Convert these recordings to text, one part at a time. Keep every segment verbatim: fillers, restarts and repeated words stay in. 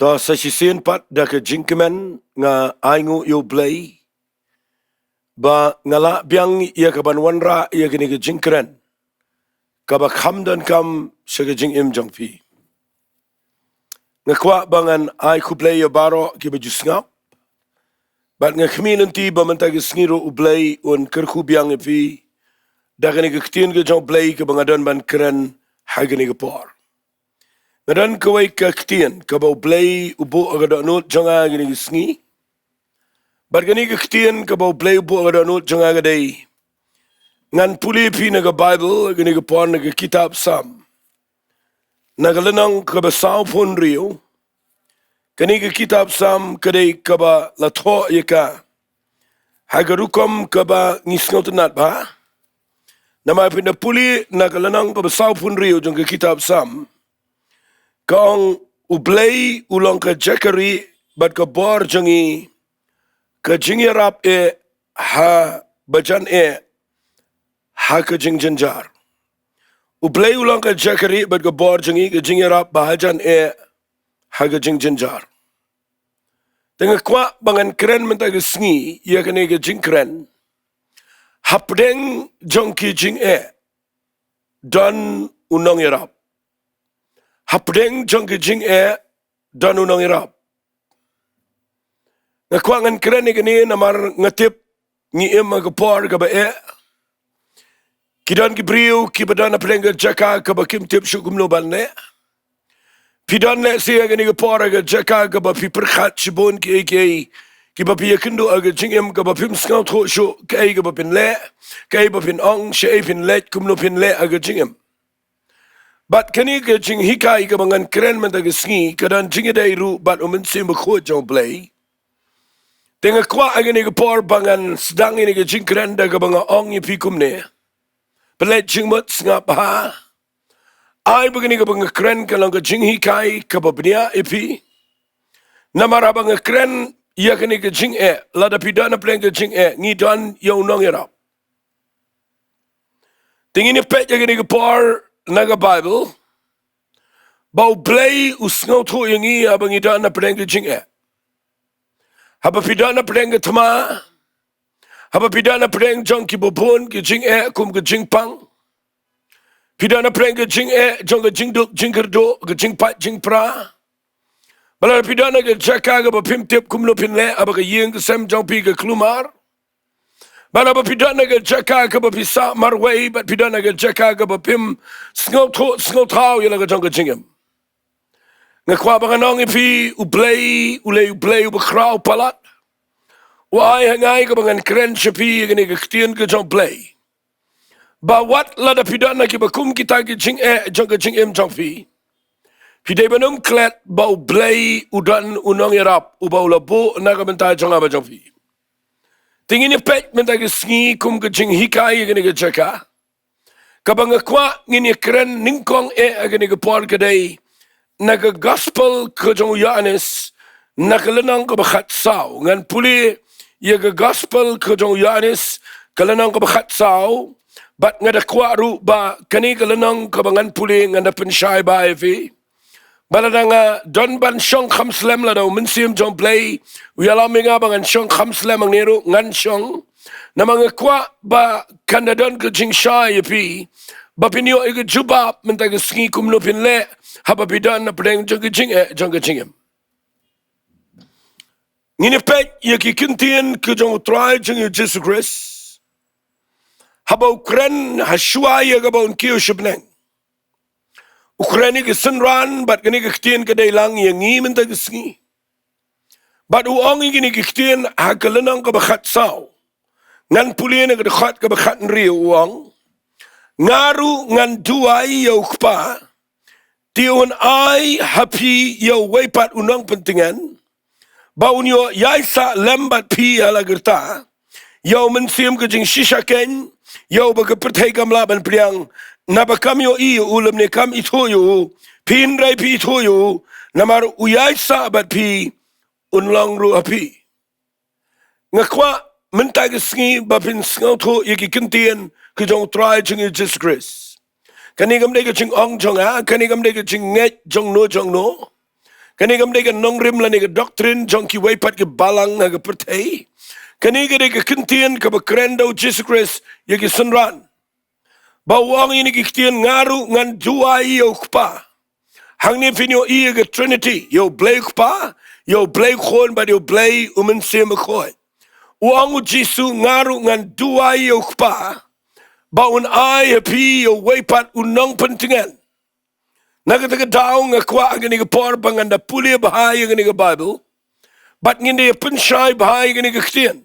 To sa shisien pat da ka jingkmen nga ai nguh ïa U Blei ba nga lah biang ïa ka ban wanrah ïa kane ka jingkren kaba kham donkam sha ka jingim jong phi. Nga kwah ba ngan ai khublei ïa baroh kiba ju sngap. Bad nga khmih lynti ba mynta ka sngi ruh U Blei un kyrkhu biang ïa phi da kane ka ktien ka jong U Blei kaba nga don ban kren ha kane ka por. Nga don kawei ka ktien kaba U Blei u buh ha ka dohnud jong nga ha kane ka sngi. Bad kane ka ktien kaba U Blei u buh ha ka dohnud jong nga ka dei, ngan pule ïa phi na ka Baibl ha kane ka por na ka kitab Salm, na ka lynnong kaba sawphew hynriew. Kane ka kitab Salm ka dei kaba la thoh ïa ka ha ka rukom kaba ngi sngewtynnat bha. Namar phi da pule na ka lynnong kaba sawphew hynriew jong ka kitab Salm, ka ong, U Blei u long ka jaka rieh bad ka bor jong ngi, ka jingïarap eh ha bajan eh ha ka jingjynjar. U Blei u long ka jaka rieh bad ka bor jong ngi, ka jingïarap ba hajan eh ha ka jingjynjar. Te nga kwah ba ngan kren mynta ka sngi ïa kane ka jingkren, hapdeng jong ki jingeh don u nongïarap. Hapdeng jong ki jingeh don u nongïarap. Nga kwah ngan kren ïa kane namar nga tip ngi im ha ka por kaba eh. Ki don ki briew kiba don hapdeng ka jaka kaba kim tip shuh kumno ban leh. Phi don lehse ha kane ka por ha ka jaka kaba phi pyrkhat shibun kiei kiei kiba phi ïakynduh ha ka jingim, kaba phim sngewthuh shuh kaei kaba phin leh, kaei ba phin ong, shaei phin leit, kumno phin leh ha ka jingim. Bad kane ka jinghikai kaba ngan kren mynta ka sngi ka don jingïadei ruh bad U Mynsiem Bakhuid jong U Blei. Te nga kwah ha kane ka por ba ngan sdang ïa kane ka jingkren da kaba nga ong ïa phi kumne: Pynleit jingmut, sngap bha. Ai ba kane kaba nga kren kan long ka jinghikai kaba bniah ïa phi. Namar haba nga kren ïa kane ka jingeh, lada phi don hapdeng ka jingeh, ngi don ïa u nongïarap. Te ngin ïa peit ïa kane ka por na ka Baibl ba U Blei u sngewthuh ïa ngi haba ngi don hapdeng ka jingeh. Haba phi don hapdeng ka thma, haba phi don hapdeng jong kiba bun ki jingeh kum ka jingpang, phi don hapdeng ka jingeh jong ka jingduk jingkyrduh, ka jingpait jingpra, ba lada phi don ha ka jaka kaba phim tip kumno phin leh, haba ka ïing ka sem jong phi ka kulmar, ba lada phi don ha ka jaka kaba phi sah marwei, bad phi don ha ka jaka kaba phim sngewthuh sngewthaw ïa la ka jong ka jingim. Nga kwah ba ngan ong ïa phi, U Blei u lei, U Blei uba khraw palat u ai ha nga ïa kaba ngan kren sha phi ïa kane ka ktien ka jong U Blei, ba wat lada phi don ha kiba kum kita ki jingeh jong ka jingim jong phi, phi dei ban ym klet ba U Blei u don u nongïarap uba u la buh na ka bynta jong nga bad jong phi. Te ngin ïa peit mynta ka sngi kum ka jinghikai ïa kane ka jaka. Kaba nga kwah ngin ïa kren nyngkong eh ha kane ka por ka dei na ka Gospel ka jong u Ïoannis, na ka lynnong kaba khatsaw. Ngan pule ïa ka Gospel ka jong u Ïoannis, ka lynnong kaba khatsaw. Bad nga da kwah ruh ba kane ka lynnong kaba ngan pule ngan da pynshai bha ïa phi. Ba lada nga don ban shong kham slem, lada U Mynsiem jong U Blei u ïalam ïa nga ba ngan shong kham slem hangne ruh, ngan shong. Namar nga kwah ba kan da don ka jingshai ïa phi, ba phin ïoh ïa ka jubab mynta ka sngi kumno phin leh haba phi don hapdeng jong ka jingeh jong ka jingim. Ngin ïa peit ïa ki ktien ka jong U Trai jong ngi U Jisu Khrist haba u kren ha shuwa ïa kaba un kiew sha bneng. U kren ïa ki synran, bad kane ka ktien ka dei lang ïa ngi mynta ka sngi. Bad u ong ïa kine ki ktien ha ka lynnong kaba khatsaw. Ngan pule na ka dkhot kaba khathynriew, u ong: Nga ruh ngan duwai ïa U Kpa, te un ai ha phi ïa uwei pat u Nongpyntngen, ba un ïoh ïaisah lem bad phi ïa la ka rta, ïa U Mynsiem ka jingshisha keiñ, ïa uba ka pyrthei kam lah ban pdiang, naba kam ïohi ïa u lymne kam ithuh ïa u. Phi hynrei phi ithuh ïa u, namar u ïaisah bad phi, un long ruh ha phi. Nga kwah mynta ka sngi ba phin sngewthuh ïa ki ktien ka jong U Trai jong ngi U Jisu Khrist. Kane kam dei ka jingong jong nga, kane kam dei ka jingngeit jong no jong no. Kane kam dei ka nongrim lane ka doctrine jong kiwei pat ki balang ha ka pyrthei. Kane ka dei ka ktien kaba kren da u Jisu Khrist ïa ki synran. Ba u ong ïa kine ki ktien, nga ruh ngan duwai ïa u Kpa. Hangne phin ïohi ïa ka Trinity, ïa u Blei u Kpa, ïa u Blei u Khun bad ïa u Blei u Mynsiem Bakhuid. U ong u Jisu, nga ruh ngan duwai ïa u Kpa ba un ai ha phi ïa uwei pat u nongpyntngen. Na kata ka daw nga kwah ha kane ka por ba ngan da pule bha ïa kane ka Baibl bad ngin da ïa pynshai bha ïa kane ka ktien.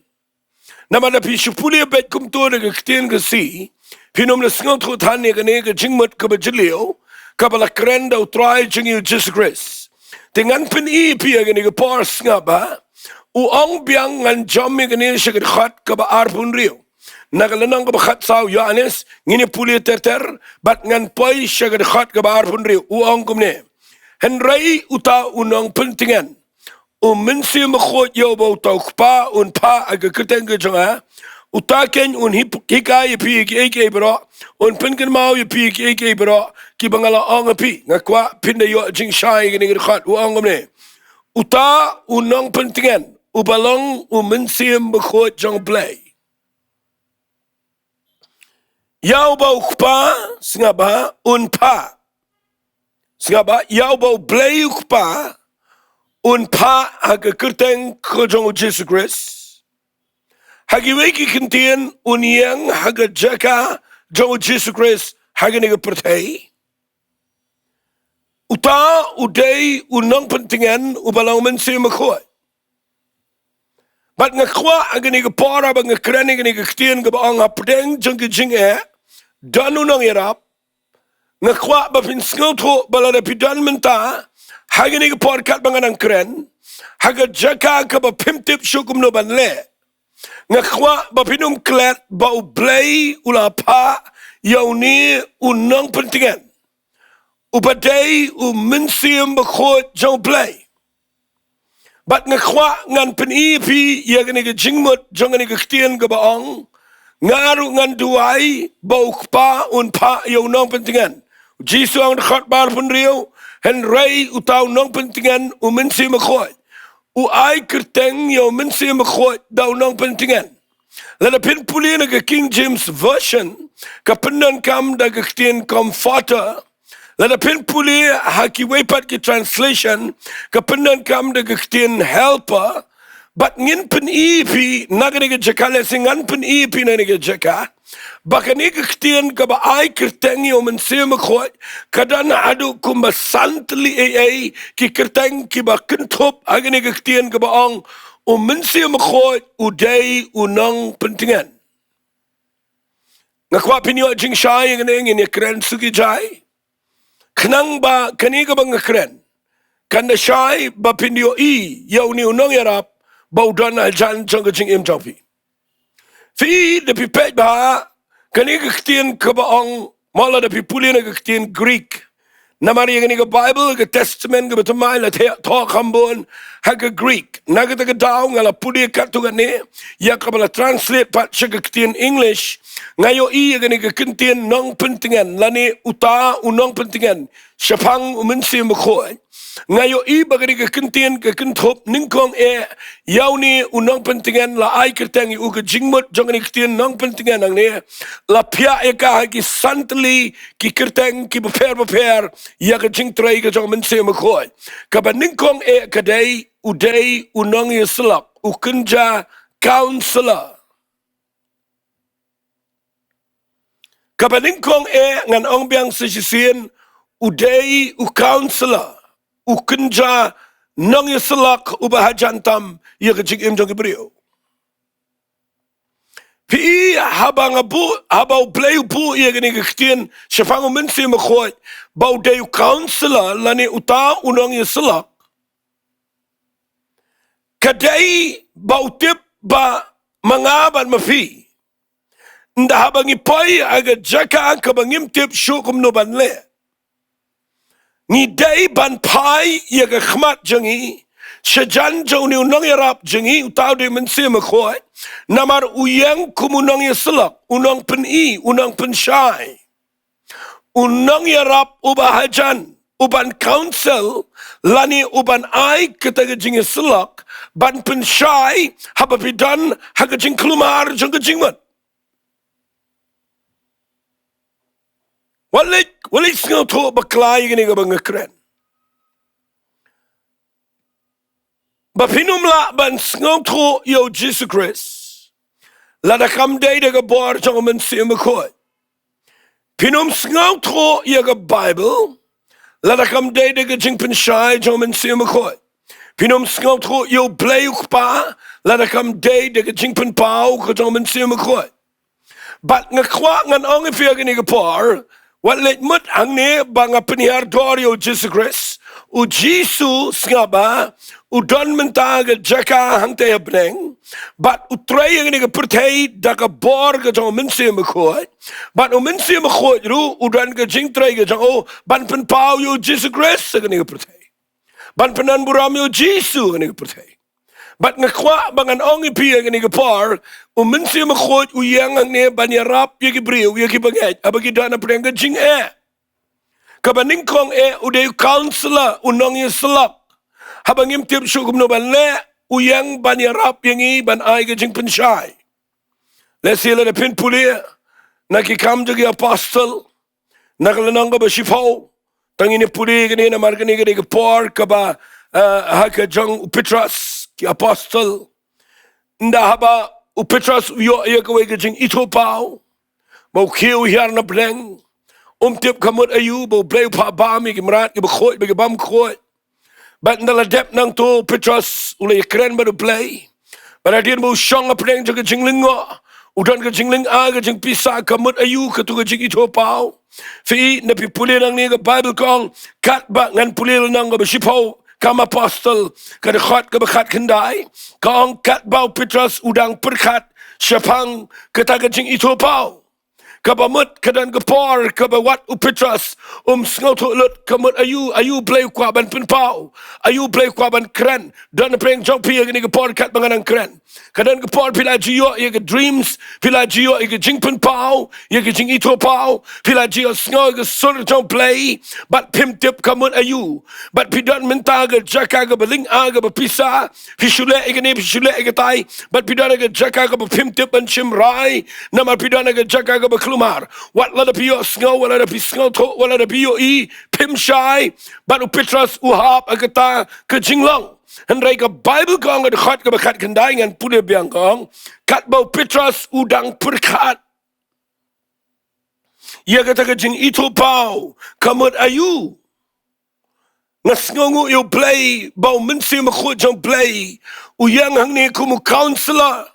Namar lada phi shu pule beit kumto da ka ktien Khasi, phin ym da sngewthuh than ïa kane ka jingmut kaba jylliew kaba la kren da u Trai jong ngi u Jisu Khrist. Te ngan pyni ïa phi ha kane ka por, sngap bha. U ong biang, ngan jam ïa kane sha ka dkhot kaba arphew hynriew. Na ka lynnong kaba khatsaw Ïoannis, ngin ïa pule ter ter bad ngan poi sha ka dkhot kaba arphew hynriew. U ong kumne: Hynrei uta u nongpyntngen, u Mynsiem Bakhuid, ïa uba uta u Kpa un phah ha ka kyrteng ka jong nga, uta keiñ un hip-, hikai ïa phi ïa kiei kiei baroh, un pynkynmaw ïa phi ïa kiei kiei baroh kiba nga la ong ha phi. Nga kwah phin da ïoh jingshai ïa kane ka dkhot. U ong kumne: Uta u nongpyntngen uba long u Mynsiem Bakhuid jong u Blei, ïa uba u Kpa, sngap bha, un phah. Sngap bha, ïa uba u Blei u Kpa un phah ha ka kyrteng ka jong u Jisu Khrist. Ha kiwei ki ktien, un ïeng ha ka jaka jong u Jisu Khrist ha kane ka pyrthei. Uta u dei u nongpyntngen uba long u Mynsiem Bakhuid. Bad nga kwah ha kane ka por haba nga kren ïa kane ka ktien kaba ong hapdeng jong ka jingeh don u nongïarap, nga kwah ba phin sngewthuh ba lada phi don mynta ha kane ka por katba nga dang kren, ha ka jaka kaba phim tip shuh kumno ban leh, nga kwah ba phin ym klet ba u Blei u la phah ïa une u nongpyntngen uba dei u Mynsiem Bakhuid jong u Blei. Bad nga kwah ngan pyni ïa phi ïa kane ka jingmut jong kane ka ktien kaba ong, nga ruh ngan duwai ba u Kpa un phah ïa u nongpyntngen. U Jisu ong, dkhot ba arphew hynriew, hynrei uta u nongpyntngen, u Mynsiem Bakhuid, u ai kyrteng ïa u Mynsiem Bakhuid da u nongpyntngen. Lada phin pule na ka King James Version, ka pyndonkam da ka ktien Comforter. Lada phin pule ha kiwei pat ki translation, ka pyndonkam da ka ktien Helper. Bad ngin pyni ïa phi na kane ka jaka, lehse ngan pyni ïa phi na kane ka jaka, ba kane ka ktien kaba ai kyrteng ïa u Mynsiem Bakhuid ka don haduh kumba san tylli ei ei ki kyrteng kiba kynthup ha kane ka ktien kaba ong, u Mynsiem Bakhuid u dei u nongpyntngen. Nga kwah phin ïoh jingshai ïa kane, ngin ïa kren suki jai. Khnang ba kane kaba nga kren kan da shai ba phin ïohi ïa une u nongïarap ba u don hajan jong ka jingim jong phi. Phi, da phi peit bha kane ka ktien kaba ong, mo, lada phi pule na ka ktien Greek. Namar ïa kane ka Baibl, ka Testament kaba thymmai, la thoh kham bun ha ka Greek. Na kata ka daw nga la pule katto katne ïa kaba la translate pat sha ka ktien English. Nga ïohi ïa kane ka ktien nongpyntngen lane uta u nongpyntngen shaphang u Mynsiem Bakhuid. Nga ïohi ba kane ka ktien ka kynthup nyngkong eh ïa une u nongpyntngen, la ai kyrteng ïa u. Ka jingmut jong kane ka ktien nongpyntngen hangne la phiah ïa ka ha ki san tylli ki kyrteng kiba pher bapher ïa ka jingtrei ka jong u Mynsiem Bakhuid. Kaba nyngkong eh ka dei, u dei u nongïasyllok, u kynja, counselor. Kaba nyngkong eh, ngan ong biang sa shisien, u dei u counselor, u kynja, nongïasyllok uba hajan tam ïa ka jingim jong ki briew. Phi, haba nga buh, haba u Blei u buh ïa kane ka ktien shaphang u Mynsiem Bakhuid ba u dei u counselor lane uta u nongïasyllok, ka dei ba u tip ba ma nga bad ma phi, ynda haba ngi poi ha ka jaka kaba ngim tip shuh kumno ban leh, ngi dei ban phai ïa ka khmat jong ngi shajan jong une u nongïarap jong ngi, uta u dei u Mynsiem Bakhuid. Namar u ïeng kum u nongïasyllok, u nongpyni, u nongpynshai, u nongïarap uba hajan. u ban counsel, lane u ban ai kata ka jingïasyllok ban pynshai haba phi don ha ka jingkulmar jong ka jingmut. Wat leit, wat leit sngewthuh bakla ïa kane kaba nga kren. Ba phin ym lah ban sngewthuh ïa u Jisu Khrist lada kam dei da ka bor jong u Mynsiem Bakhuid. Phin ym sngewthuh ïa ka Baibl lada kam dei da ka jingpynshai jong u Mynsiem Bakhuid. Phin ym sngewthuh ïa u Blei u Kpa lada kam dei da ka jingpynpaw ka jong u Mynsiem Bakhuid. Bad nga kwah ngan ong ïa phi ha kane ka por, wat leit mut hangne ba nga pynhiar dor ïa u Jisu Khrist. U Jisu sngap ba u don mynta ka jaka hangta ha bneng, bad u trei ïa kane ka pyrthei da ka bor ka jong u Mynsiem Bakhuid. Bad u Mynsiem Bakhuid ruh u don ka jingtrei ka jong u ban pynpaw ïa u Jisu Khrist ha kane ka pyrthei, ban pyndonkam ïa u Jisu ha kane ka pyrthei. Bad nga kwah ba ngan ong ïa phi ha kane ka por, u Mynsiem Bakhuid u ïeng hangne ban ïarap ïa ki briew, ïa ki bangeit, haba ki don hapdeng ka jingeh. Kaba nyngkong eh u dei u counsellor, u nongïasyllok. Haba ngim tip shuh kumno ban leh, u ïeng ban ïarap ïa ngi, ban ai ka jingpynshai. Lehse lada phin pule na Ki Kam jong ki Apostol, na ka lynnong kaba shiphew, tang ngin ïa pule kane namar kane ka dei ka por kaba, eh, ha ka jong u Petros, ki apostol. Ynda haba u Petros u ïoh ïa kawei ka jingithuhpaw ba u khiew hiar na bneng, um tip ka mut aïu, ba u Blei u phah bam ïa ki mrad, ki bakhuid bad ki bymkhuid. Bad ynda la dep nangto u Petros u la ïakren bad u Blei. Bad hadien ba u shong hapdeng jong ka jinglyngngoh, u don ka jinglyngngoh, ka jingpisa, ka mut aïu kato ka jingithuhpaw. Phi i, ynda phi pule nangne ka Baibl ka ong, katba ngan pule lynnong kaba shiphew Kam Apostol, ka dkhot kaba khatkhyndai, ka ong katba u Petros u dang pyrkhat shaphang kata ka jingithuhpaw. Kaba mut ka don ka por kaba wat u Petros um sngewthuh lut ka mut aïu, aïu Blei u kwah ban pynpaw, aïu Blei u kwah ban kren. Don napdeng jong phi ha kane ka por katba nga nang kren. Ka don ka por phi la ju ïoh ïa ka dreams, phi la ju ïoh ïa ka jingpynpaw, ïa ka jingithuhpaw, phi la ju ïohsngew ïa ka sur jong Blei, bad phim tip ka mut aïu. Bad phi don mynta ha ka jaka kaba lyngkha, kaba pisa, phi shu leh ïa kane, phi shu leh ïa katai, bad phi don ha ka jaka kaba phim tip ban shim rai, namar phi don ha ka jaka kaba kulmar. Wat lada phi ïohsngew, wat lada phi sngewthuh, wat lada phi ïohi, phim shai, bad u Petros u hap ha kata ka jinglong. Hynrei ka Baibl ka ong ha ka dkhot kaba khatkhyndai, ngan pule biang, ka ong, katba u Petros u dang pyrkhat ïa kata ka jingithuhpaw, ka mut aïu. Nga sngewnguh ïa u Blei ba u Mynsiem Bakhuid jong u Blei u ïeng hangne kum u counsellor,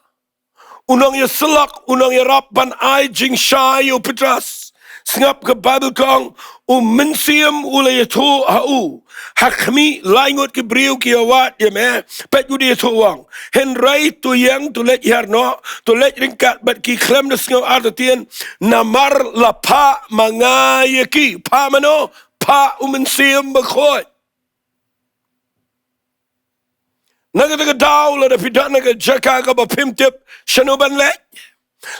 u nongïasyllok, u nongïarap ban ai jingshai ïa u Petros. Sngap, ka Baibl ka ong, u Mynsiem u la ïathuh ha u, ha khmih laingut ki briew ki ïawad ïa me. Peit, u dei ïathuh, u ong, hynrei to ïeng, to leit hiar noh, to leit ryngkat bad ki khlem da sngew artatien, namar la phah ma nga ïa ki. Phah mano? Phah u Mynsiem Bakhuid. Na kata ka daw, lada phi don ha ka jaka kaba phim tip shano ban leit,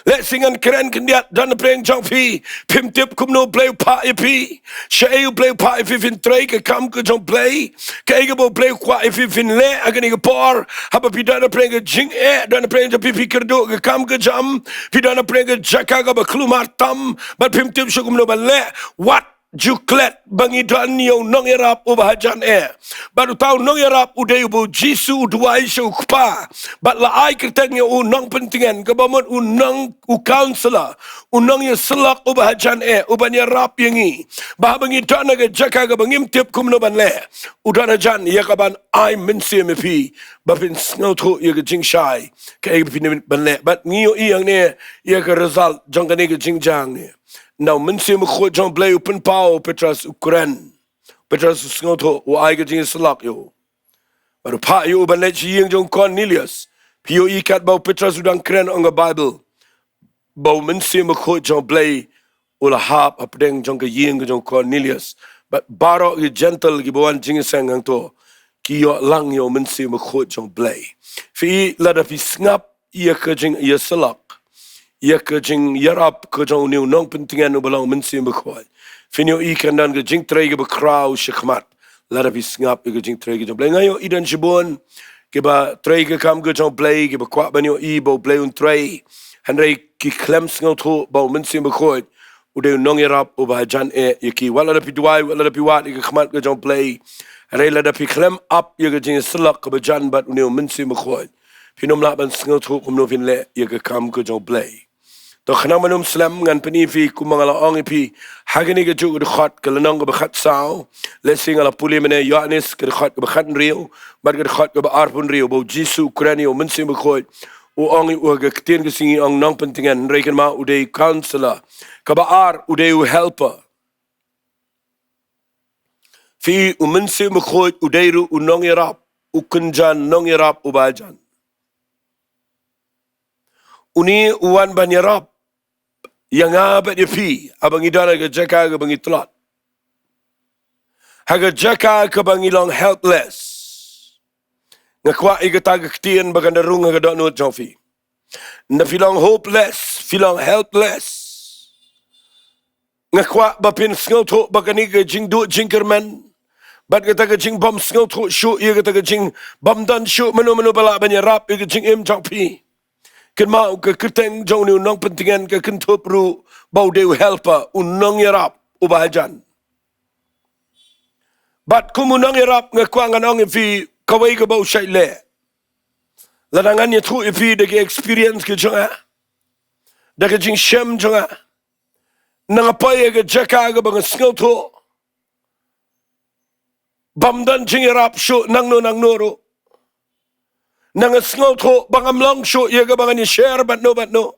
lehse ngan kren khyndiat, don napdeng jong phi phim tip kumno u Blei u phah ïa phi, shaei u Blei u phah ïa phi phin trei ka kam ka jong u Blei, kaei kaba u Blei u kwah ïa phi phin leh ha kane ka por. Haba phi don napdeng ka jingeh, don napdeng jong phi, phi kyrduh ka kam ka jam, phi don napdeng ka jaka kaba kulmar tam, bad phim tip shuh kumno ban leh, wat ju klet ba ngi don ïa u nongïarap uba hajan eh. Bad uta u nongïarap u dei uba u Jisu u duwai sha u Kpa, bad la ai kyrteng ïa u Nongpyntngen, kaba mut u nong, u counsellor, u nongïasyllok uba hajan eh, uban ïarap ïa ngi, ba haba ngi don ha ka jaka kaba ngim tip kumno ban leh, u don hajan ïa kaban ai mynsiem ïa phi ba phin sngewthuh ïa ka jingshai, kaei ba phin dei ban leh. Bad ngi ïohi hangne ïa ka result jong kane ka jingjia hangne. Ynda u Mynsiem Bakhuid jong u Blei u pynpaw, u Petros u kren. U Petros u sngewthuh, u ai ka jingïasyllok ïa u, bad u phah ïa u ban leit sha ïing jong u Kornelius. Phi ïohi katba u Petros u dang kren, ong ka Baibl ba u Mynsiem Bakhuid jong u Blei u la hap hapdeng jong ka ïing ka jong u Kornelius. Bad baroh ki Jentil kiba wan jingïaseng hangto ki ïoh lang ïa u Mynsiem Bakhuid jong u Blei. Phi i, lada phi sngap ïa ka jingïasyllok, ïa ka jingïarap ka jong une u nongpyntngen uba long u Mynsiem Bakhuid. Phin ïohi kan don ka jingtrei kaba khraw shakhmat lada phi sngap ïa ka jingtrei ka jong u Blei. Nga ïohi don shibun kiba trei ka kam ka jong u Blei kiba kwah ban ïohi ba u Blei un trei, hynrei ki khlem sngewthuh ba u Mynsiem Bakhuid u dei u nongïarap uba hajan eh ïa ki. Wat lada phi duwai, wat lada phi wad ïa ka khmat ka jong u Blei, hynrei lada phi khlem ap ïa ka jingïasyllok kaba jan bad une u Mynsiem Bakhuid, phin ym lah ban sngewthuh kumno phin leh ïa ka kam ka jong u Blei. To khnang ban ym slem, ngan pyni ïa phi kumba nga la ong ïa phi ha kane kajuh ka dkhot, ka lynnong kaba khatsaw. Lehse nga la pule mynne Ïoannis ka dkhot kaba khathynriew bad ka dkhot kaba arphew hynriew, ba u Jisu u kren ïa u Mynsiem Bakhuid, u ong ïa u ha ka ktien ka sngi, u ong nongpyntngen, hynrei kynmaw u dei u Counselor. Kaba ar, u dei u Helper. Phi, u Mynsiem Bakhuid u dei ruh u nongïarap, u kynja nongïarap uba hajan. Une u wan ban ïarap ïa nga bad ïa phi haba ngi don ha ka jaka kaba ngi tlot, ha ka jaka kaba ngi long helpless. Nga kwah ïa kata ka ktien ba kan da rung ha ka dohnud jong phi. Ynda phi long hopeless, phi long helpless, nga kwah ba phin sngewthuh ba kane ka jingduh jingkyrmen bad kata ka jingbym sngewthuh shuh ïa kata ka jingbym don shuh mano mano ba lah ban ïarap ïa ka jingim jong phi, kynmaw ka kyrteng jong une u nongpyntngen ka kynthup ruh ba u dei u Helper, u nongïarap uba hajan. Bad kum u nongïarap, nga kwah ngan ong ïa phi kawei kaba u shait leh. Lada ngan ïathuh ïa phi da ka experience ka jong nga, da ka jingshem jong nga, nga poi ha ka jaka kaba nga sngewthuh bym don jingïarap shuh nangno nangno ruh. Nga sngewthuh ba ngam long shuh ïa kaba ngan ïa share bad no bad no.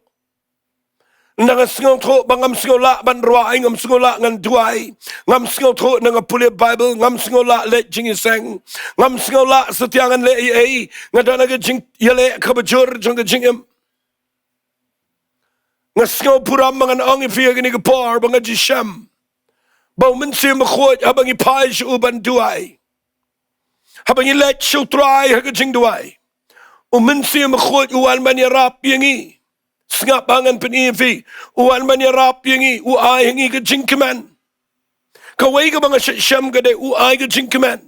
Nga sngewthuh ba ngam sngew lah ban rwai, ngam sngew lah ngan duwai, ngam sngewthuh ngan pule Bible, ngam sngew lah leit jingïaseng, ngam sngew lah satia ngan leh ei ei, nga don ha ka jingïaleh kaba jur jong ka jingim. Nga sngew burom ba ngan ong ïa phi ha kane ka por ba nga ju shem ba u Mynsiem Bakhuid, haba ngi phai sha u ban duwai, haba ngi leit sha u Trai ha ka jingduwai, u Mynsiem Bakhuid u wan ban ïarap ïa ngi. Sngap ba ngan pyni ïa phi, u wan ban ïarap ïa ngi, u ai ha ngi ka jingkmen. Kawei kaba nga shait shem ka dei u ai ka jingkmen.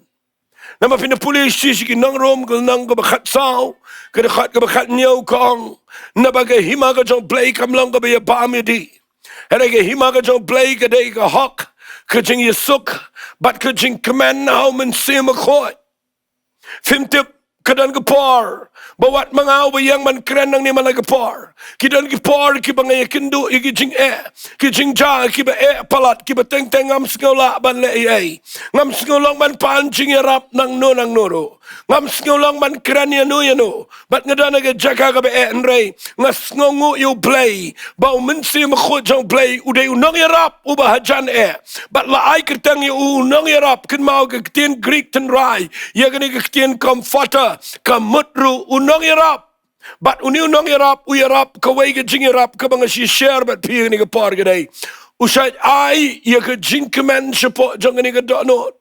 Namar phin da pule shi shi ki nong Rom ka lynnong kaba khatsaw, ka dkhot kaba khathynñiew ka ong, naba ka hima ka jong u Blei kam long kaba ïabam ïadih. Hynrei ka hima ka jong u Blei ka dei ka hok, ka jingïasuk bad ka jingkmen ha u Mynsiem Bakhuid. Phim tip, ka don ka por ba wat ma nga uba ïeng ban kren nangne man la ka por, ki don ki por kiba nga ïakynduh ïa ki jingeh, ki jingjia kiba eh palat, kiba teng teng ngam sngew lah ban leh ei ei. Ngam sngew long ban pan jingïarap nangno nangno ruh. Ngam sngew long ban kren ïano ïano. Bad nga don ha ka jaka kaba eh, hynrei nga sngewnguh ïa u Blei ba u Mynsiem Bakhuid jong u Blei u dei u nongïarap uba hajan eh. Bad la ai kyrteng ïa u nongïarap, kynmaw ka ktien Greek tynrai ïa kane ka ktien comforter, ka mut ruh u nongïarap. Bad une u nongïarap u ïarap kawei ka jingïarap kaba nga shu share bad phi ha kane ka por ka dei, u shait ai ïa ka jingkmen shapoh jong kane ka dohnud.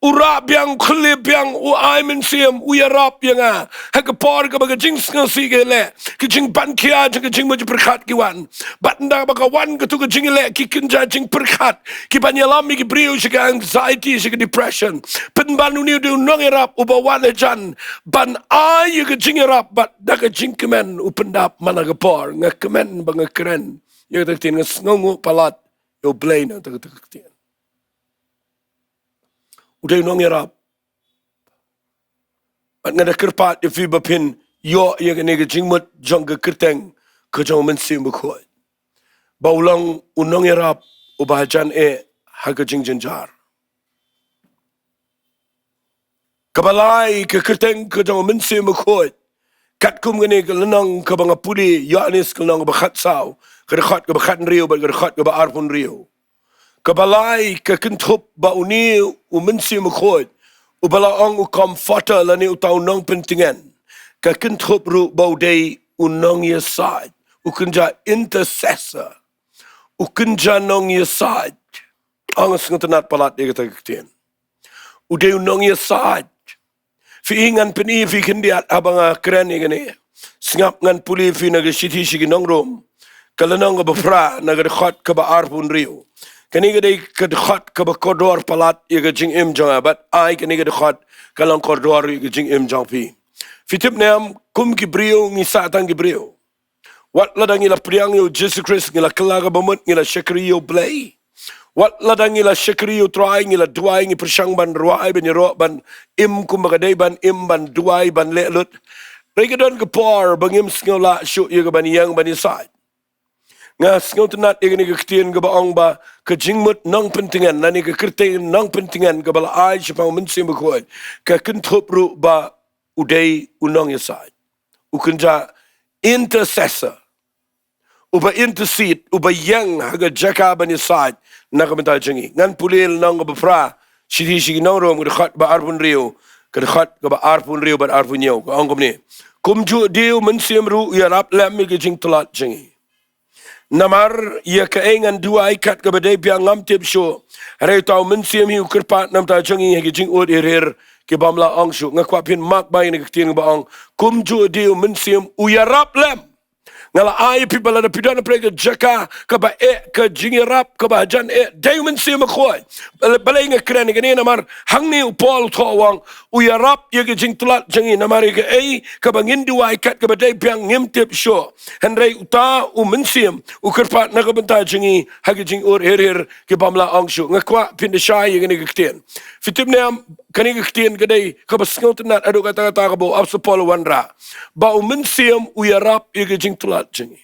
U rah biang, u khlieh biang, u ai mynsiem, u ïarap ïa nga ha ka por kaba ka jingsngewsih ka leh, ka jingban khia jong ka jingmut jingpyrkhat ki wan. Bad ynda ba ka wan katu ka jingïaleh, ki kynja jingpyrkhat, ki ban ïalam ïa ki briew sha ka anxiety, sha ka depression. Pynban une u dei u nongïarap uba wan hajan ban ai ïa ka jingïarap bad da ka jingkmen u pyndap man la ka por. Nga kmen ba nga kren ïa kata ka ktien, nga sngewnguh palat ïa u Blei na kata ka ktien. U dei u nongïarap. Bad nga da kyrpad ïa phi ba phin ïoh ïa kane ka jingmut jong ka kyrteng ka jong u Mynsiem Bakhuid, ba u long u nongïarap uba hajan eh ha ka jingjynjar. Kaba lai, ka kyrteng ka jong u Mynsiem Bakhuid, katkum kane ka lynnong kaba nga pule, Ïoannis ka lynnong kaba khatsaw, ka dkhot kaba khathynriew bad ka dkhot kaba arphew hynriew. Kaba lai ka kynthup ba une u Mynsiem Bakhuid, uba la ong u Comforter lane uta u nongpyntngen, ka kynthup ruh ba u dei u nongïasaid, u kynja intercessor, u kynja nongïasaid. Ong sngewtynnat palat ïa kata ka ktien. U dei u nongïasaid. Phi i, ngan pyni ïa phi khyndiat haba nga kren ïa kane. Sngap, ngan pule ïa phi na ka shithi sha ki nong Rom, ka lynnong kaba phra, na ka dkhot kaba arphew hynriew. Kane ka dei ka dkhot kaba kordor palat ïa ka jingim jong nga, bad ai kane ka dkhot ka long kordor ïa ka jingim jong phi. Phi tip ne em, kum ki briew ngi sah tang ki briew. Wat lada ngi la pdiang ïa u Jisu Khrist, ngi la kylla kaba mut, ngi la shakri ïa u Blei. Wat lada ngi la shakri ïa u Trai, ngi la duwai, ngi pyrshang ban rwai, ban ïaroh, ban im kumba ka dei ban im, ban duwai, ban leh lut. Hynrei ka don ka por ba ngim sngew lah shuh ïa ka ban ïeng ban ïasaid. Nga sngewtynnat ïa kane ka ktien kaba ong ba ka jingmut nongpyntngen, lane ka kyrteng nongpyntngen kaba la ai shaphang u Mynsiem Bakhuid, ka kynthup ruh ba u dei u nongïasaid. U kynja intercessor. Uba intercede, uba ïeng ha ka jaka ban ïasaid na ka bynta jong ngi. Ngan pule lynnong kaba phra, shithi sha ki nong Rom, ka dkhot ba arphew hynriew, ka dkhot kaba arphew hynriew bad arphew hynñiew, ka ong kumne. Kumjuh de u Mynsiem ruh u ïarap lem ïa ka jingtlot jong ngi. Namar ïa kaei ngan duwai kat kaba dei biang ngam tip shuh, hynrei uta u Mynsiem hi u kyrpad na ka bynta jong ngi ha ki jingud hir hir ki bym lah ong shuh. Nga kwah phin mark bha ïa kane ka ktien kaba ong, kumjuh de u Mynsiem u ïarap lem. Nga la ai ïa phi ba lada phi don ha pdeng ka jaka kaba eh ka jingïarap, kaba hajan eh, dei u Mynsiem Bakhuid. Bale-, balei nga kren ïa kane? Namar hangne u Paul u thoh u ong, u ïarap ïa ka jingtlot jong ngi, namar ïa kaei kaba ngin duwai kat kaba dei biang ngim tip shuh, hynrei uta u Mynsiem u kyrpad na ka bynta jong ngi ha ki jingud hir hir ki bym lah ong shuh. Nga kwah phin da shai ïa kane ka ktien. Phi tip ne em, kane ka ktien ka dei kaba sngewtynnat haduh katta katta kaba u Apostol Paul u wanrah, ba u Mynsiem u ïarap ïa ka jingtlot jong ngi.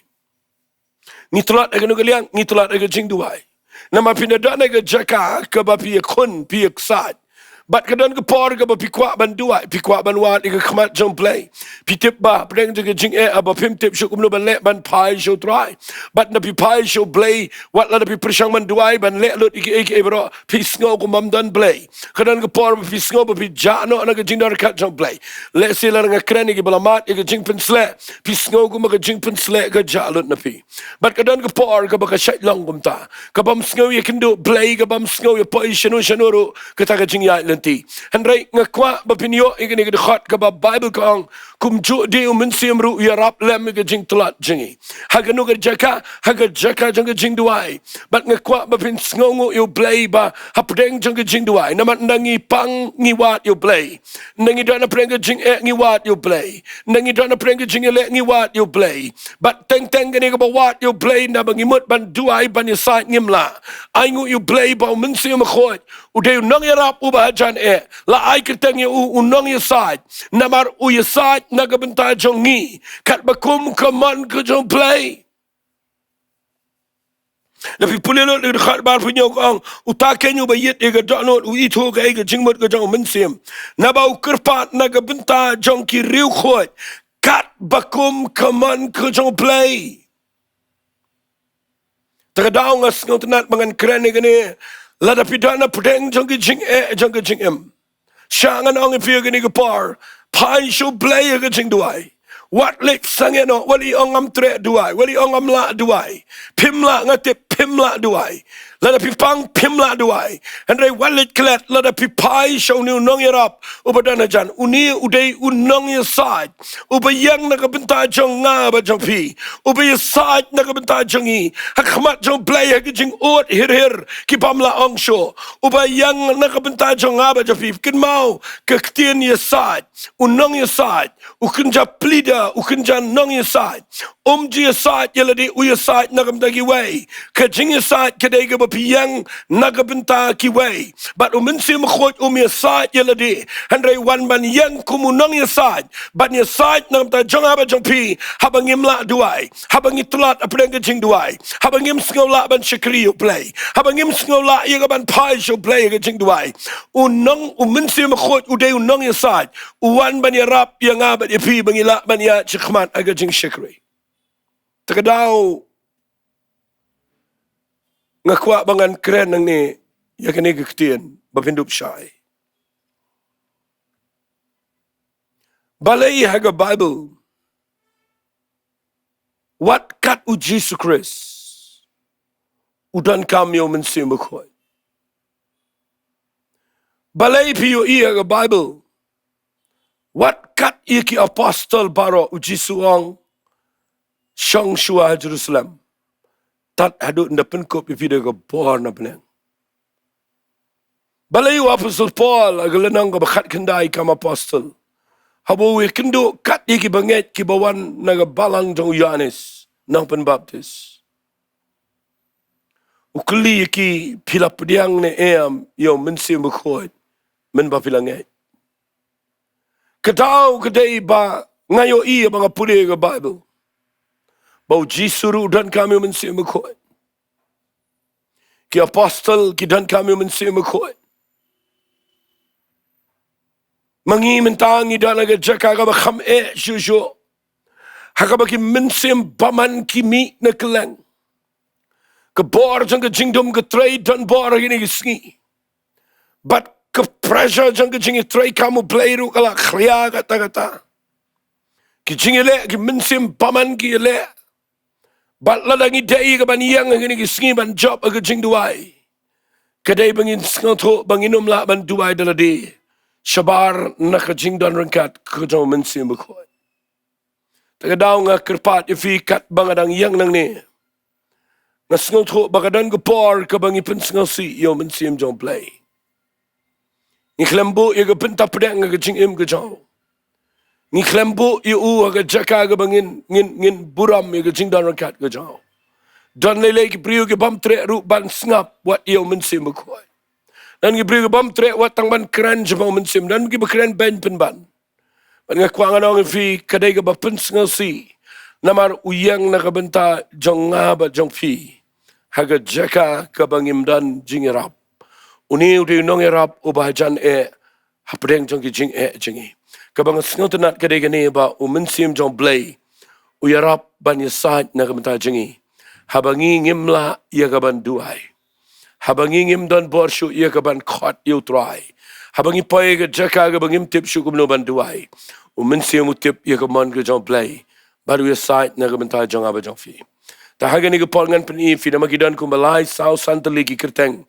Ngi tlot ha kano ka liang? Ngi tlot ha ka jingduwai. Namar phin da don ha ka jaka kaba phi ïakhun, phi ïaksaid, bad ka don ka por kaba phi kwah ban duwai, phi kwah ban wad ïa ka khmat jong u Blei. Phi tip ba hapdeng jong ka jingeh, haba phim tip shuh kumno ban leh, ban phai sha u Trai. Bad lada phi phai sha u Blei, wat lada phi pyrshang ban duwai, ban leh lut ïa kiei kiei baroh, phi sngew kum bym don Blei. Ka don ka por ba phi sngew ba phi jah noh na ka jingdon ryngkat jong u Blei. Lehse lada nga kren ïa kiba la mad ïa ka jingpynsleh, phi sngew kumba ka jingpynsleh ka jah lut na phi. Bad ka don ka por kaba ka shait long kumta, ka bym sngew ïakynduh Blei, ka bym sngew ïa poi shano shano ruh kata ka jingïaid lynti. Hynrei nga kwah ba phin ïoh ïa kane ka dkhot kaba Baibl ka ong, kumjuh de u Mynsiem ruh u ïarap lem ïa ka jingtlot jong ngi. Ha kano ka jaka? Ha ka jaka jong ka jingduwai. Bad nga kwah ba phin sngewnguh ïa u Blei ba hapdeng jong ka jingduwai. Namar ynda ngi pang ngi wad ïa u Blei. Ynda ngi don hapdeng ka jingeh ngi wad ïa u Blei. Ynda ngi don hapdeng ka jingïaleh ngi wad ïa u Blei. Bad teng teng kane kaba wad ïa u Blei, ynda ba ngi mut ban duwai, ban ïasaid ngim lah. Ainguh ïa u Blei ba u Mynsiem Bakhuid u dei u nongïarap uba hajan eh. La ai kyrteng ïa u u nongïasaid, namar u ïasaid na ka bynta jong ngi katba kum ka mon ka jong u Blei. Lada phi pule lut ïa ka dkhot ba arphew hynñiew ka ong, uta keiñ uba ïit ïa ka dohnud u ithuh kaei ka jingmut ka jong u Mynsiem, naba u kyrpad na ka bynta jong ki riewkhuid katba kum ka mon ka jong u Blei. Te ka daw nga sngewtynnat ba ngan kren ïa kane, lada phi don hapdeng jong ka jingeh jong ka jingim. Sha ngan ong ïa phi ha kane ka por, phai sha u Blei ha ka jingduwai. Wat leit sangeh noh, wat leit ong ngam treh duwai, wat leit ong ngam lah duwai. Phim lah, nga tip phim lah duwai. Lada phi pang phim lah duwai. Hynrei wat leit klet, lada phi phai sha une u nongïarap uba don hajan. Une u dei u nongïasaid uba ïeng na ka bynta jong nga bad jong phi, uba ïasaid na ka bynta jong ngi ha khmat jong u Blei ha ki jingud hir hir ki bym lah ong shuh. Uba ïeng na ka bynta jong nga bad jong phi. Kynmaw, ka ktien ïasaid, u nongïasaid, u kynja pleader, u kynja nongïasaid. Um ju ïasaid ïa lade, u ïasaid na ka bynta kiwei. Ka jingïasaid ka dei kaba phi ïeng na ka bynta kiwei. Bad u Mynsiem Bakhuid um ïasaid ïa lade, hynrei wan ban ïeng kum u nongïasaid, ban ïasaid na ka bynta jong nga bad jong phi, haba ngim lah duwai, haba ngi tlot hapdeng ka jingduwai, haba ngim sngew lah ban shakri ïa u Blei, haba ngim sngew lah ïa ka ban phai sha u Blei ha ka jingduwai. U nong, u Mynsiem Bakhuid u dei u nongïasaid, u wan ban ïarap ïa nga bad ïa phi ba ngi lah ban ïaid shakhmat ha ka jingshakri. Te ka daw nga kwah ba ngan kren nangne ïa kane ka ktien ba phin dup shai. Balei ha ka Baibl, wat kat u Jisu Khrist u donkam ïa u Mynsiem Bakhuid? Balei phi ïohi ha ka Baibl, Wat kat ïa ki apostol baroh, u Jisu u ong, shong shuwa ha Jerusalem, tad haduh ynda pynkup ïa phi da ka bor na bneng. Balei u apostol Paul ha ka lynnong kaba khatkhyndai kam apostol, haba u ïakynduh kat ïa ki bangeit kiba wan na ka balang jong u Ïoannis nongpynbaptis, u kylli ïa ki, phi la pdiang ne em ïa u Mynsiem Bakhuid mynba phi la ngeit? Ka daw ka dei ba nga ïohi ba nga pule ka Baibl ba u Jisu ruh u donkam ïa u Mynsiem Bakhuid. Ki apostol ki donkam ïa u Mynsiem Bakhuid. Ma ngi mynta ngi don ha ka jaka kaba kham eh shuh shuh, ha kaba ki mynsiem bymman ki mih na kylleng. Ka bor jong ka jingdum ka trei don bor ha kine ki sngi. Bad ka pressure jong ka jingïatreilang u Blei ruh ka la khria katta katta. Ki jingïaleh, ki mynsiem bymman ki ïaleh. Bad lada ngi dei ka ban ïeng ha kine ki sngi ban jop ha ka jingduwai, ka dei ba ngin sngewthuh ba ngin ym lah ban duwai da lade shabar na ka jingdon ryngkat ka jong u Mynsiem Bakhuid. Te ka daw nga kyrpad ïa phi kat ba nga dang ïeng nangne, nga sngewthuh ba ka don ka por kaba ngi pynsngewsih ïa u Mynsiem jong u Blei. Ngi khlem buh ïa ka bynta pdeng ha ka jingim ka jong u. Ngi khlem buh ïa u ha ka jaka kaba ngin, ngin, ngin burom ïa ka jingdon ryngkat ka jong u. Don lei lei ki briew ki bym treh ruh ban sngap wat ïa u Mynsiem Bakhuid. Don ki briew ki bym treh wat tang ban kren shaphang u Mynsiem, don kiba kren beiñ pynban. Bad nga kwah ngan ong ïa phi, ka dei kaba pynsngewsih namar u ïeng na ka bynta jong nga bad jong phi ha ka jaka kaba ngim don jingïarap. Une u dei u nongïarap uba hajan eh hapdeng jong ki jingeh jong ngi. Kaba nga sngewtynnat ka dei kane ba u Mynsiem jong u Blei u ïarap ban ïasaid na ka bynta jong ngi haba ngi ngim lah ïa ka ban duwai. Haba ngi ngim don bor shuh ïa ka ban khot ïa u Trai, haba ngi poi ha ka jaka kaba ngim tip shuh kumno ban duwai, u Mynsiem u tip ïa ka mon ka jong u Blei bad u ïasaid na ka bynta jong nga bad jong phi. Te ha kane ka por ngan pyni ïa phi namar ki don kumba lai saw san tylli ki kyrteng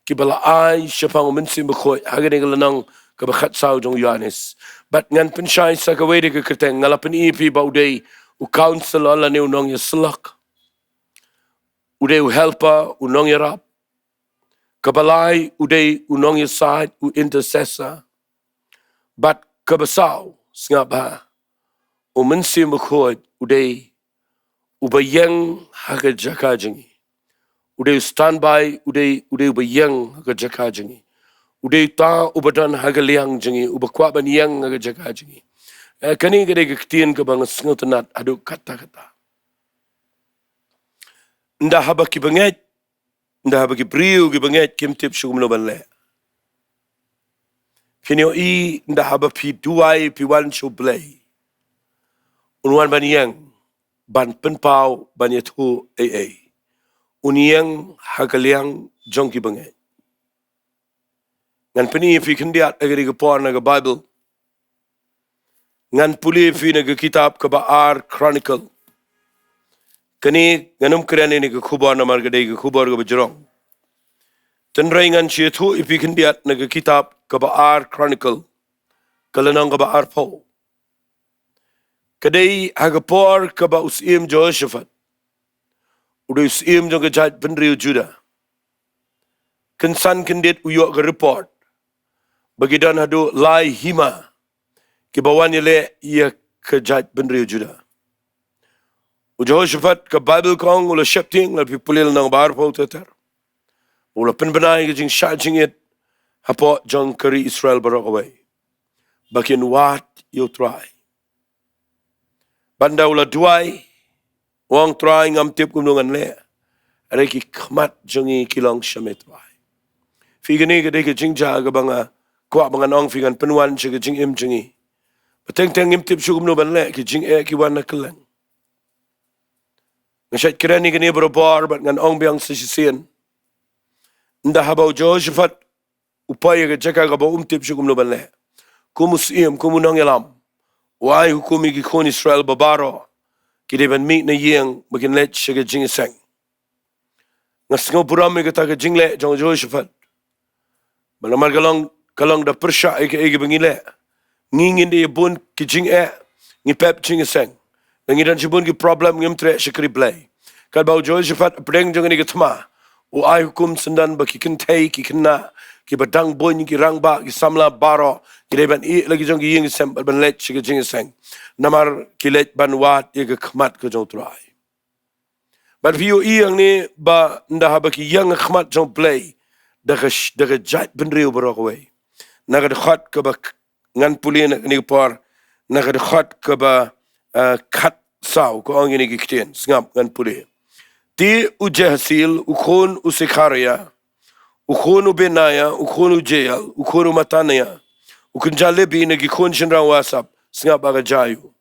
kiba la ai shaphang u Mynsiem Bakhuid ha kane ka lynnong kaba khatsaw jong u Ïoannis. Bad ngan pynshai sa kawei de ka kyrteng. Nga la pyni ïa phi ba u dei u Counselor lane u nongïasyllok. U dei u Helper, u nongïarap. Kaba lai u dei u nongïasaid, u intercessor. Bad kaba saw, sngap bha, u Mynsiem Bakhuid u dei uba ïeng ha ka jaka jong ngi. U dei u standby, u dei, u dei uba ïeng ha ka jaka jong ngi. U dei uta uba don ha ka liang jong ngi, uba kwah ban ïeng ha ka jaka jong ngi. Eh, kane ka dei ka ktien kaba nga sngewtynnat haduh katta katta. Ynda haba ki bangeit, ynda haba ki briew ki bangeit kim tip shuh kumno ban leh, phin ïohi ynda haba phi duwai, phi wan sha u Blei, un wan ban ïeng, ban pynpaw, ban ïathuh ei ei. Un ïeng ha ka liang jong ki bangeit. Ngan pyni ïa phi khyndiat ha kane ka por na ka Baibl. Ngan pule ïa phi na ka kitab kaba ar Chronicle. Kane ngan ym kren ïa kane ka khubor namar ka dei ka khubor kaba jrong. Tynrai ngan shu ïathuh ïa phi khyndiat na ka kitab kaba ar Chronicle, ka lynnong kaba arphew. Ka dei ha ka por kaba u Syiem Jehoshaphat, u dei u syiem jong ka jaitbynriew Judah. Kynsan kyndit u ïoh ka report ba ki don haduh lai hima kiba wan ïaleh ïa ka jaitbynriew Judah. U Jehoshaphat, ka Baibl ka ong, u la sheptieng, lada phi pule lynnong ba arphew ter ter. U la pynbna ïa ka jingshah jingit hapoh jong ka ri Israel baroh kawei ba kin wad ïa u Trai. Bad ynda u la duwai, u ong, Trai, ngam tip kumno ngan leh. Hynrei ki khmat jong ngi ki long sha me, Trai. Phi, kane ka dei ka jingjia kaba nga kwah ba ngan ong ïa phi, ngan pynwan sha ka jingim jong ngi. Ba teng teng ngim tip shuh kumno ban leh, ki jingeh ki wan na kylleng. Nga shait kren ïa kane barabor bad ngan ong biang sa shisien. Ynda haba u Jehoshaphat u poi ha ka jaka kaba um tip shuh kumno ban leh, kum u syiem, kum u nongïalam, u ai hukum ïa ki khun Israel ba baroh ki dei ban mih na ïing ba kin leit sha ka jingïaseng. Nga sngew burom ïa kata ka jingleh jong u Jehoshaphat. Namar ka long, ka long da pyrshah ïa kaei kaei ba ngi leh. Ngi ngin ïa bun ki jingeh, ngi pep jingïaseng. Ngi don shibun ki problem, ngim treh shakri Blei. Katba u Jehoshaphat hapdeng jong kane ka thma, u ai hukum syndon ba ki kynthei, ki khynnah, kiba dang bun, ki rangbah, ki samla baroh, ki dei ban ïeh la ki jong ki ïing ki sem bad ban leit sha ka jingïaseng. Namar ki leit ban wad ïa ka khmat ka jong u Trai. Bad phi ïohi hangne ba ynda haba ki ïeng ha khmat jong u Blei da ka sh-, da ka jaitbynriew baroh kawei. Na ka dkhot kaba k-, ngan pule na kane ka por, na ka dkhot kaba, eh, khatsaw, ka ong ïa kine ki ktien, sngap ngan pule. Te u Jahaziel, u khun u Sekharia, u khun u Benaia, u khun u Jeiel, u khun u Mattania, u kynja Lebi na ki khun shynrang u Asaph, sngap ha ka jia aïu.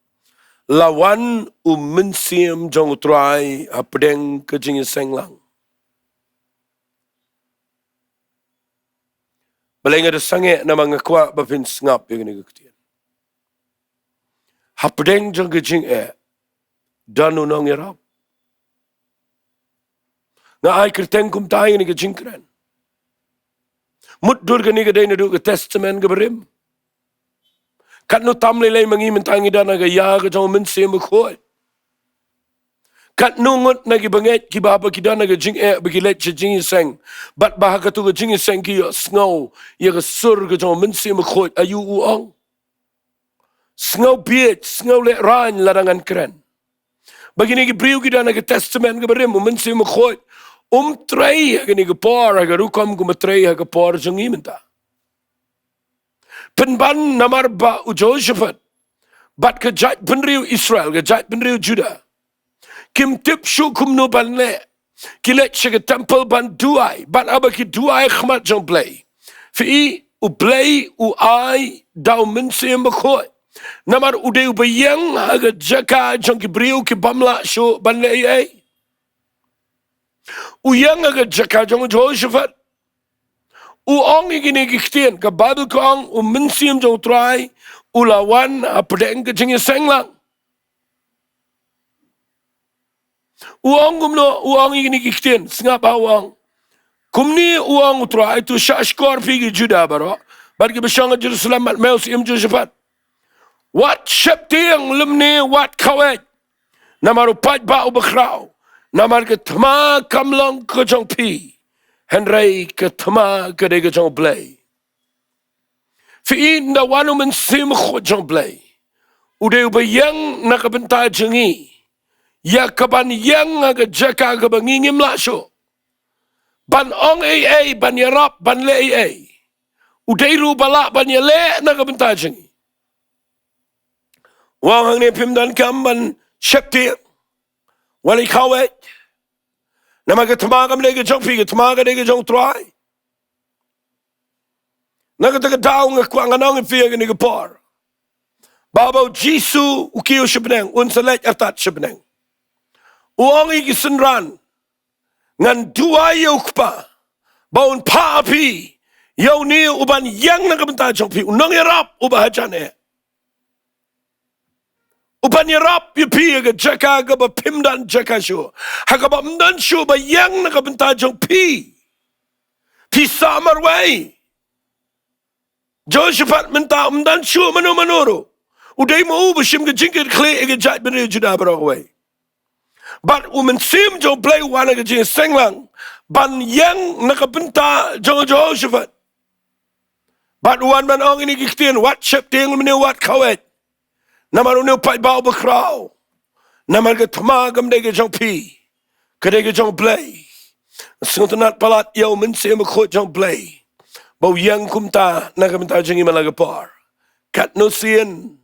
La wan u Mynsiem jong u Trai hapdeng ka jingïaseng lang. Balei nga da sangeh, namar nga kwah ba phin sngap ïa kine ki ktien. Hapdeng jong ka jingeh, don u nongïarap. Nga ai kyrteng kumta ïa kane ka jingkren. Mutdur kane ka dei naduh ka Testament kaba rim. Katno tam lei lei ma ngi mynta ngi don ha ka ïa ka jong u Mynsiem Bakhuid. Katno ngut na ki bangeit kiba haba ki don ha ka jingeh ba ki leit sha jingïaseng. Bad ba ha kato ka jingïaseng ki ïohsngew ïa ka sur ka jong u Mynsiem Bakhuid, aïu u ong. Sngew bieit, sngew lehraiñ lada ngan kren. Ba kine ki briew ki don ha ka Testament kaba rim, u Mynsiem Bakhuid um trei ha kane ka por, ha ka rukom kumba trei ha ka por jong ngi mynta. Pynban namar ba u Jehoshaphat bad ka jaitbynriew Israel, ka jaitbynriew Judah, kim tip shuh kumno ban leh. Ki leit sha ka temple ban duwai, bad haba ki duwai ha khmat jong u Blei, phi i, u Blei u ai da u Mynsiem Bakhuid. Namar u dei uba ïeng ha ka jaka jong ki briew ki bym lah shuh ban leh ei ei. U ïeng ha ka jaka jong u Jehoshaphat. U ong ïa kine ki ktien, ka Baibl ka ong u Mynsiem jong u Trai u la wan hapdeng ka jingïaseng lang. U ong kumno, u ong ïa kine ki ktien, sngap ba u ong. Kumne u ong u Trai, to shahshkor phi ki Judah baroh bad kiba shong ha Jerusalem bad me u Syiem Jehoshaphat. Wat sheptieng lymne wat khaweit. Namar u paidbah u bakhraw. Namar ka thma kam long ka jong phi, hynrei ka thma ka dei ka jong u Blei. Phi i, ynda wan u Mynsiem Bakhuid jong u Blei, u dei uba ïeng na ka bynta jong ngi. Ïa kaban ïeng ha ka jaka kaba ngi ngim lah shuh ban ong ei ei, ban ïarap, ban leh ei ei. U dei ruh uba lah ban ïaleh na ka bynta jong ngi. U ong hangne phim donkam ban sheptieng. Wat khaweit. Namar ka thma kam dei ka jong phi, ka thma ka dei ka jong u Trai. Na kata ka daw nga kwah ngan ong ïa phi ha kane ka por ba haba u Jisu u kiew sha bneng, un sa leit artat sha bneng, u ong ïa ki synran, ngan duwai ïa u Kpa ba un phah ha phi ïa une uban ïeng na ka bynta jong phi, u nongïarap uba hajan eh. Uban ïarap ïa phi ha ka jaka kaba phim don jaka shuh, ha kaba ym don shuh ba ïeng na ka bynta jong phi. Phi sah marwei. Jehoshaphat mynta um don shuh mano mano ruh. U dei ma u ba shim ka jingkitkhlieh ïa ka jaitbynriew Judah baroh kawei. Bad u Mynsiem jong u Blei u wan ha ka jingïaseng lang ban ïeng na ka bynta jong u Jehoshaphat. Bad u wan ban ong ïa kine ki ktien, wat sheptieng lymne wat khaweit. Namar une u paidbah u bakhraw. Namar ka thma kam dei ka jong phi, ka dei ka jong u Blei. Sngewtynnat palat ïa u Mynsiem Bakhuid jong u Blei ba u ïeng kumta na ka bynta jong ngi man la ka por. Katno sien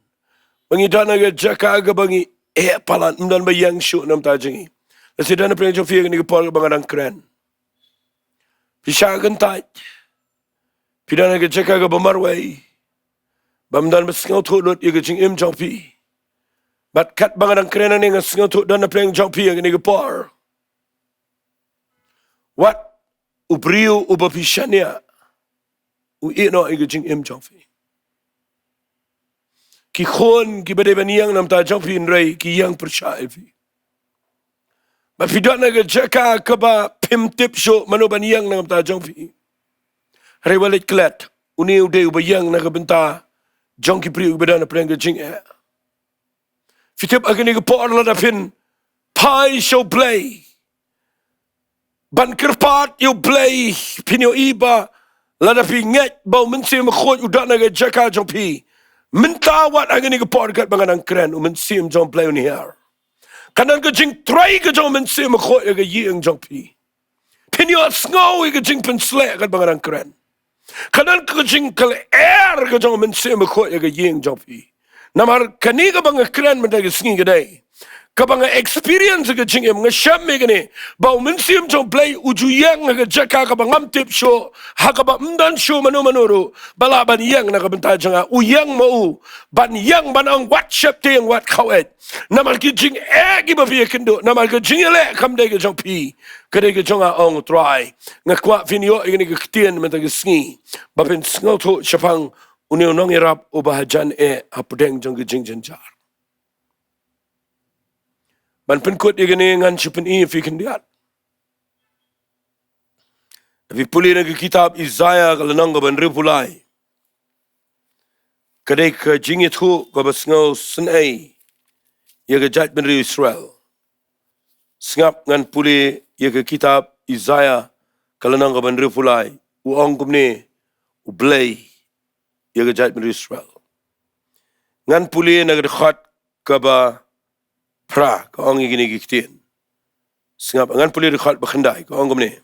ba ngi don ha ka jaka kaba ngi eh palat, ym don ba ïeng shuh na ka bynta jong ngi. Lehse don na pdeng jong phi ha kane ka por kaba nga dang kren. Phi shah kyntait. Phi don ha ka jaka kaba marwei, bym don ba sngewthuh lut ïa ka jingim jong phi. Bad katba nga dang kren hangne nga sngewthuh don na pdeng jong phi ha kane ka por wat u briew uba phi shaniah u ïeh noh ïa ka jingim jong phi. Ki khun kiba dei ban ïeng na ka bynta jong phi hynrei ki ïeng pyrshah ïa phi. Ba phi don ha ka jaka kaba phim tip shuh mano ban ïeng na ka bynta jong phi. Hynrei wat leit klet, une u dei uba ïeng na ka bynta jong ki briew kiba don hapdeng ka jingeh. Phi tip ha kane ka por lada phin phai sha U Blei ban kyrpad ïa U Blei, phin ïohi ba lada phi ngeit ba U Mynsiem Bakhuid u don ha ka jaka jong phi, mynta wat ha kane ka por katba nga dang kren, U Mynsiem jong U Blei un hiar. Kan don ka jingtrei ka jong U Mynsiem Bakhuid ha ka ïing jong phi. Phin ïohsngew ïa ka jingpynsleh katba nga dang kren. Kan don ka jingkylliang ka jong U Mynsiem Bakhuid ha ka ïing jong phi. Namar kane kaba nga kren mynta ka sngi ka dei kaba nga experience ha ka jingim, nga shem ïa kane, ba U Mynsiem jong U Blei u ju ïeng ha ka jaka kaba ngam tip shuh, ha kaba ym don shuh mano mano ruh ba lah ban ïeng na ka bynta jong nga. U ïeng ma u ban ïeng ban ong, wat sheptieng, wat khaw-eh. Namar ki jingeh kiba phi ïakynduh, namar ka jingïaleh kam dei ka jong phi, ka dei ka jong nga, ong U Trai. Nga kwah phin ïoh ïa kane ka ktien mynta ka sngi, ba phin sngewthuh shaphang une u nongïarap uba hajan eh hapdeng jong ka jingjynjar. Ban pynkut ïa kane, ngan shu pyni ïa phi khyndiat. Phi pule na ka kitab Isaiah ka lynnong kaba hynriewphew lai. Ka dei ka jingïathuh kaba sngewsynei ïa ka jaitbynriew Israel. Sngap, ngan pule ïa ka kitab Isaiah ka lynnong kaba hynriewphew lai. U ong kumne U Blei ïa ka jaitbynriew Israel. Ngan pule na ka dkhot kaba phra, ka ong ïa kine ki ktien. Sngap, ngan pule dkhot ba khyndai, ka ong kumne: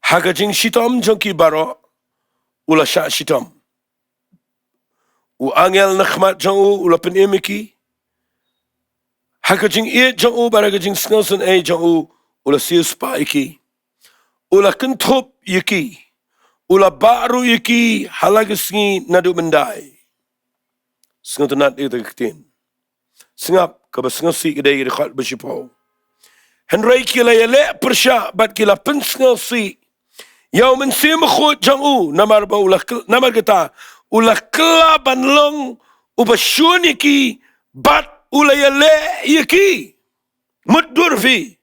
Ha ka jingshitom jong ki baroh u la shah shitom. U angel na khmat jong u u la pynim ïa ki. Ha ka jingïeit jong u bad ha ka jingsngewsynei jong u u la siewspah ïa ki. U la kynthup ïa ki. U la bah ruh ïa ki ha la ka sngi naduh myndai. Sngewtynnad ïa ka ktien. Sngap, kaba sngewsih ka dei ka dkhot ba shiphew. Hynrei ki la ïaleh pyrshah bad ki la pynsngewsih ïa U Mynsiem Bakhuid jong u, namar ba u la kyl-, namar kata u la kylla ban long uba shun ïa ki bad u la ïaleh ïa ki. Mutdur phi,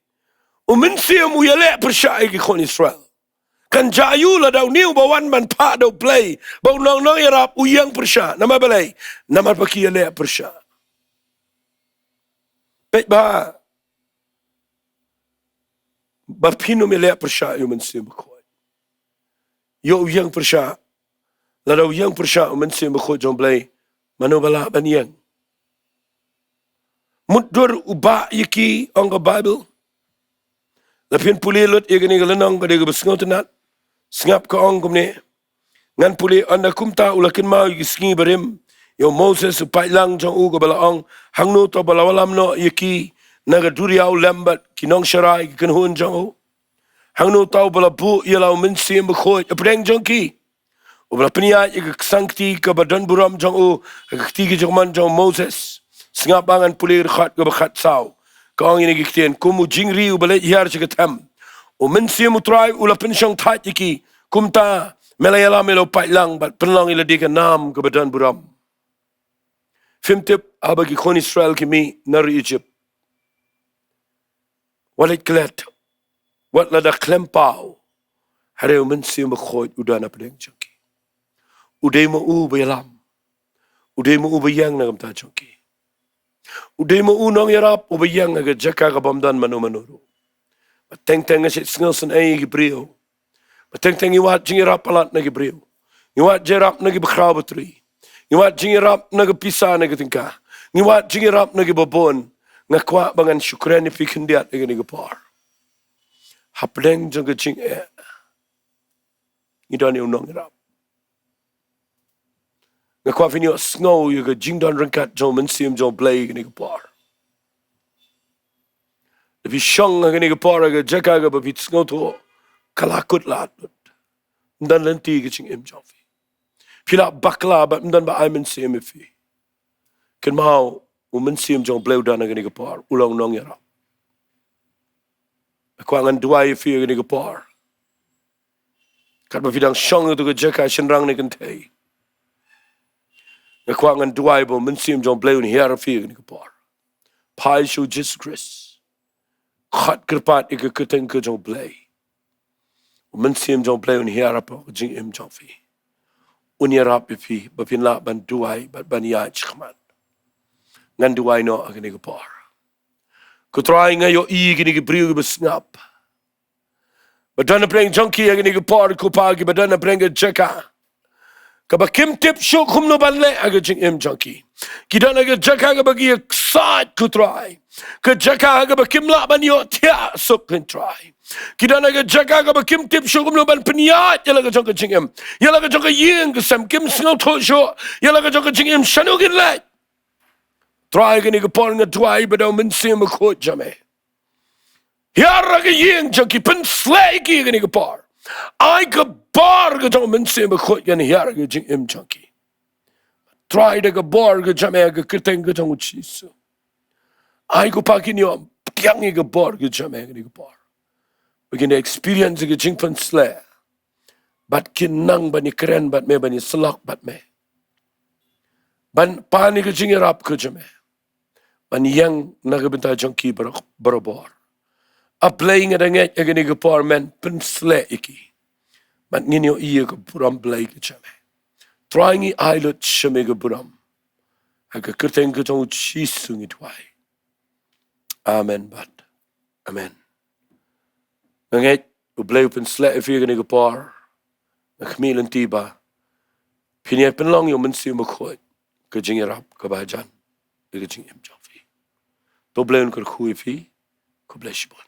U Mynsiem u ïaleh pyrshah ïa ki khun Israel. Kan jia aïu lada une uba wan ban phah da U Blei ba u long nongïarap u ïeng pyrshah? Namar balei? Namar ba ki ïaleh pyrshah. Peit ba, ba phin ym ïaleh pyrshah ïa U Mynsiem Bakhuid. Ïoh u ïeng pyrshah. Lada u ïeng pyrshah U Mynsiem Bakhuid jong U Blei, mano ba lah ban ïeng? Mutdur u bah ïa ki, ong ka Baibl. Lada phin pule lut ïa kane ka lynnong, ka dei kaba sngewtynnad. Sngap, ka ong kumne: Ngan pule, ynda kumta u la kynmaw ïa ki sngi barim ïa u Moses u paidlang jong u, kaba la ong: Hangno uta uba la wallam noh ïa ki na ka duriaw lem bad ki nongsharai ki kynhun jong u? Hangno uta uba la buh ïa la U Mynsiem Bakhuid hapdeng jong ki, uba la pynïaid ïa ka ksangkti kaba donburom jong u ha ka kti ka jingmon jong u Moses? Sngap, ngan pule dkhot kaba khatsaw, ka ong ïa kine ki ktien: Kum u jingri uba leit hiar sha ka them, U Mynsiem U Trai u la pynshongthait ïa ki. Kumta me la ïalam ïa la u paidlang bad pynlong ïa lade ka nam kaba donburom. Phim tip, haba ki khun Israel ki mih na ri Ijipt, wat leit klet, wat lada khlem paw, hynrei U Mynsiem Bakhuid u don hapdeng jong ki. U dei ma u ba ïalam. U dei ma u ba ïeng na ka bynta jong ki. U dei ma u nongïarap uba ïeng ha ka jaka kabym don mano mano ruh. Ba teng teng ngi sngewsynei ïa ki briew. Ba teng teng ngi wad jingïarap palat na ki briew. Ngi wad jingïarap na ki bakhraw batri. Ngi wad jingïarap na ka pisa na ka tyngka. Ngi wad jingïarap na ki babun. Nga kwah ba ngan shu kren ïa phi khyndiat ïa kane ka por. Hapdeng jong ka jingeh, ngi don ïa u nongïarap. Nga kwah phin ïohsngew ïa ka jingdon ryngkat jong U Mynsiem jong U Blei ïa kane ka por. Lada phi shong ha kane ka por ha ka jaka kaba phi sngewthuh ka la kut lad lut, ym don lynti ka jingim jong phi, phi la bakla bad ym don ba ai mynsiem ïa phi, kynmaw, U Mynsiem jong U Blei u don ha kane ka por, u long nongïarap. Nga kwah ngan duwai ïa phi ha kane ka por. Katba phi dang shong ha kato ka jaka shynrang ne kynthei, nga kwah ngan duwai ba U Mynsiem jong U Blei un hiar ïa phi ha kane ka por. Phai sha u Jisu Khrist. Khot kyrpad ïa ka kyrteng ka jong U Blei. U Mynsiem jong U Blei un hiar hapoh ka jingim jong phi. un ïarap ïa phi ba phin lah ban duwai bad ban ïaid shakhmat. Ngan duwai noh ha kane ka por. Ko Trai, nga ïohi kine ki briew kiba sngap ba don hapdeng jong ki ha kane ka por, ko Pa, kiba don hapdeng ka jaka kaba kim tip shuh kumno ban leh ha ka jingim jong ki. Ki don ha ka jaka kaba ki ïaksaid, ko Trai, ka jaka kaba kim lah ban ïohthiah suk, ko Trai. Ki don ha ka jaka kaba kim tip shuh kumno ban pynïaid ïa la ka jong ka jingim, ïa la ka jong ka ïing ka sem. Kim sngewthuh shuh ïa la ka jong ka jingim, shano kin leit. Trai, kane ka por nga duwai ba da u Mynsiem Bakhuid jong me, hiar ha ka ïing jong ki, pynshlei ïa ki kane ka por. Ai ka bor ka jong u Mynsiem Bakhuid kan hiar ha ka jingim jong ki, Trai, da ka bor ka jong me, ha ka kyrteng ka jong u Jisu. Ai, ko Pa, kin ïoh pdiang ïa ka bor ka jong me kane ka por, ba kin experience ïa ka jingpynshlei bad kin nang ban ïakren bad me, ban ïasyllok bad me, ban pan ïa ka jingïarap ka jong me, ban ïeng na ka bynta jong ki baro-, barabor. A Blei, nga da ngeit ha kane ka por men pynshlei ïa ki bad ngin ïohi ïa ka burom Blei ka jong me. Trai, ngi ai lut sha me ka burom, ha ka kyrteng ka jong u Jisu ngi duwai. Amen bad amen. Nga ngeit U Blei u pynshlei ïa phi ha kane ka por. Nga khmih lynti ba phin ïai pynlong ïa u Mynsiem Bakhuid ka jingïarap kaba hajan ha ka jingim jong phi. To U Blei un kyrkhu ïa phi. Khublei shibun.